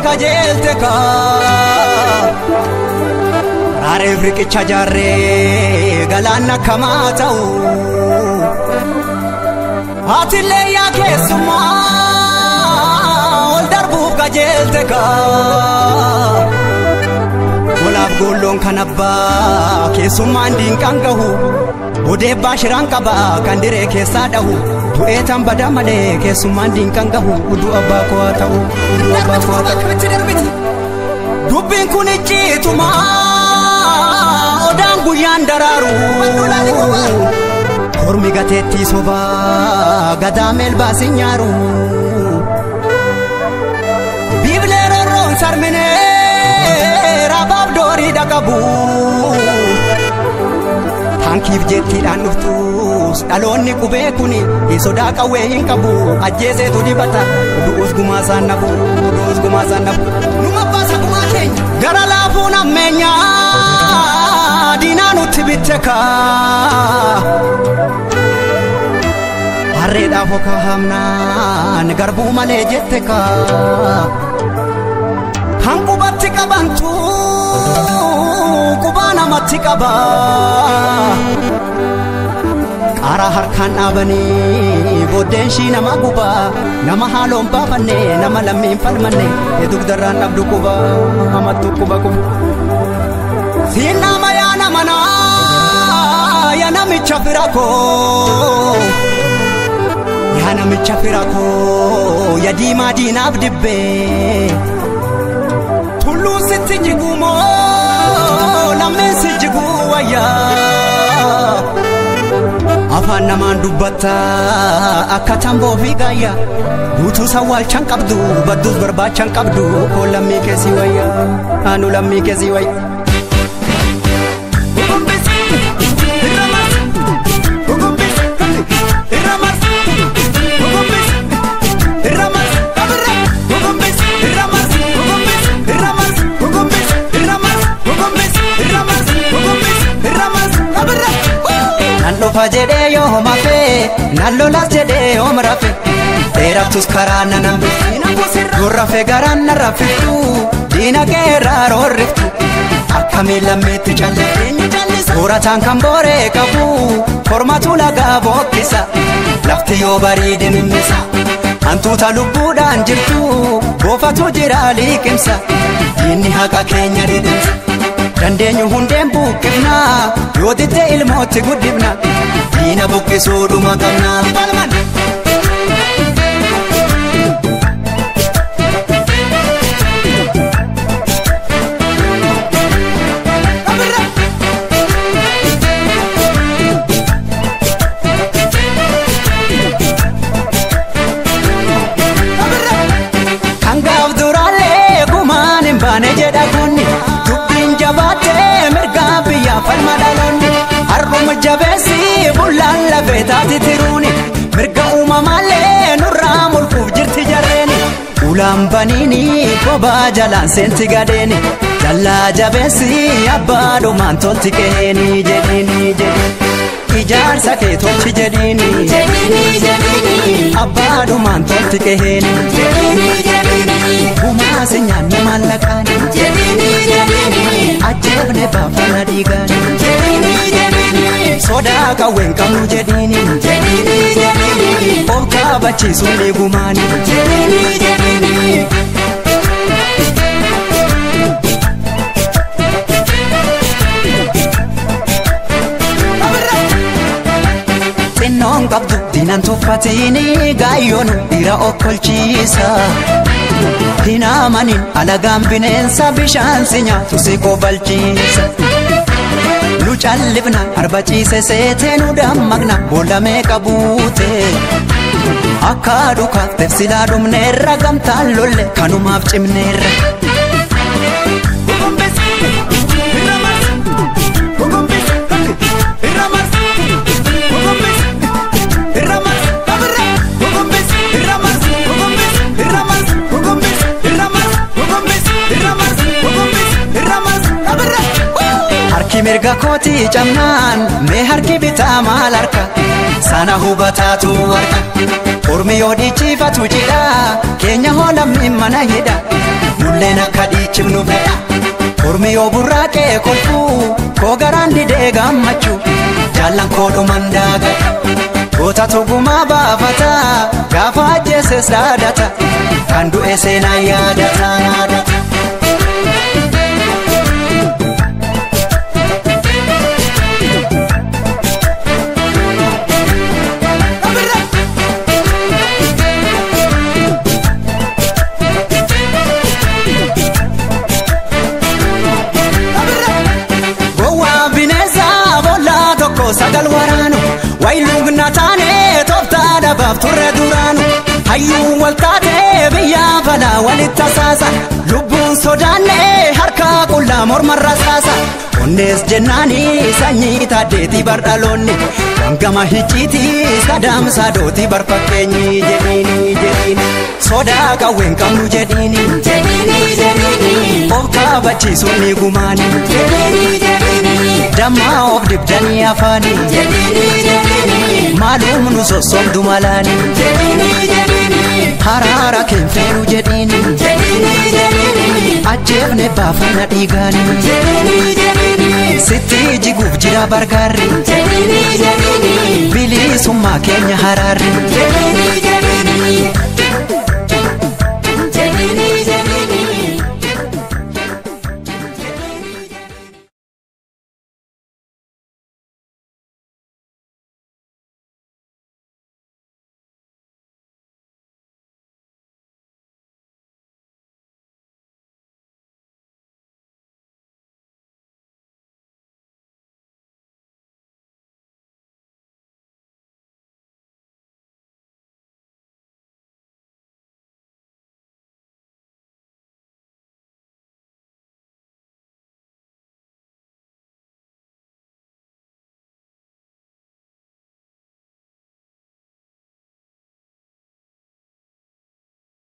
Kajeelte kaa Raareef riqicha jaarree galaanna kamaa ta'u Atillee yaa keessumaa ol darbuuf kajeelte kaa Walaaf golloon kan abbaa keessummaan diinqaan gahu Odeebbaa shiraan qaba kan diree keessaa dhahu Du'ee tan bada malee keessummaan diinqaan gahu Udduu abbaa koo haa ta'u udduu abbaa koo haa ta'u Dubbiin kun icciituma odaan guyyaan daraaru Kormi gateettii sobaa gadaa meelbaas hin nyaaru Biiblee rorroon sarminee rabaaf doorii dhaqabu Hankiif jettiidhaan dhuftus dhaloonni qubee kuni sodaa qawwee hin qabu ajjeeseetu dibata du'us gumaa isaan nabu du'us gumaa isaan nabu Numa baasa gumaa keenya gara laafuun ammeenyaa diinaa nutti bitte kaa Harreedhaaf okaa hamnaan garbuu malee jette kaa Kan qubatti qabantu qubaa namatti qaba Qaaraa harkaan dhaabanii booddeen ishii nama guba nama haaloon baafanne nama lammiin falmanne dugdarraan dhabdu quba hamattu quba quba Siin nama yaa nama naa yaa namicha fira koo yaa namicha fira koo yaa diimaa diinaaf dibbee Tulluun sitti jiguu moo lammiin si jiguu wayyaa Afaan namaan dubbatta akka tamboo fi gaayya Guutuu sawwaalchan qabdu badduus barbaachan qabdu koo lammii keessi wayyaa anu lammii keessi wayya. Nan dhufa jedhee yoo homafe nan lolas jedhee yoom rafe Dheerattus karaa nan hambiftu Gurrafe garaan na raffiftu diina keerraa roorriftu Akkamiin lammiitti calliftu Soorataan kan booree qabu kormatu lagaa bookkisa Lafti yoo bariide mimmisa Hantuuta lubbuudhaan jirtu boofatu jira liqimsa Diinni haqa keenya dhidhimsa Dandeenyu hundeen buqqifna yoo didde ilmootti guddifna diina buqqisuu dhuma qabna. Kan gaaf duraalee gumaan hin baane jedha kunni dubbiin jabaatee mirgaa biyyaa falma dhaloonni har'uma jabeessi bullaan lafee taati tiruuni mirga uumamaallee nurraa mulquuf jirti jarreeni Ulaan baniini kophaa jalaan seenti gadeeni jallaa jabeessi abbaa dhumaan tolti qe'eeni jedhiini jedhiini Ijaarsa kee tolchi jedhiini abbaa dhumaan tolti qe'eeni Gumaa si nyaanne maallaqaani ajjeefne baafana dhiigaani Sodaa qawween qabnu jedhiini of kaabachiisuun dhiigumaani. Xinnoon qabdu diinaan tuffatini gaayyoon dhiira okkolchiisa. Hin amanin alagaan bineensa bishaan si nyaatu si kobalchiisa. Nu callifna arba ciise seetee nu dammaqna boolla meeqa buute. Akka dhukaaf silaa dhumneerra gamtaan lolle kanumaaf cimneerra. Harki mirga kootii cabnaan mee harki bitaa maal harka sana hubataatu harka Ormi yoo dhichifatu jidha keenya hoo lammiin mana hidha nu Nulleen akka dhiichifnu fedha. Ormi yoo burraaqee kolfuu koo garaan didee gammachuu jaallan koo dhuman daagata. Goota tugumaa baafata gaafa ajjeeses dhaadata kan du'e seenaa yaadata yaadata. Gowwaa bineensa boollaa tokko sagal waraanu wayiluugna taane tooftaa dhabaaf turre duraanu hayyuu wal taate biyya falaa walitti tasaasa lubbuun sodaanne harka qullaa mormarra saasa onnees jennaani sanyii taaddeetii bardhaloonni wangama hicciitii sadaamsaa dootii barfakkeenyi jedhiini jedhiini sodaa qawween qabnu jedhiini jedhiini jedhiini of kabachiisuun ni gumaani jedhiini jedhiini dammaa of dibdanii afaani jedhiini jedhiini maalum nu sossobdu malaani jedhiini jedhiini haraara keenfeenu jedhiini jedhiini jedhiini ajjeefne baafanna dhiigaani jedhiini jedhiini sitti jiguuf jira bargaarri jedhiini jedhiini bilisummaa keenya haraarri jedhiini jedhiini.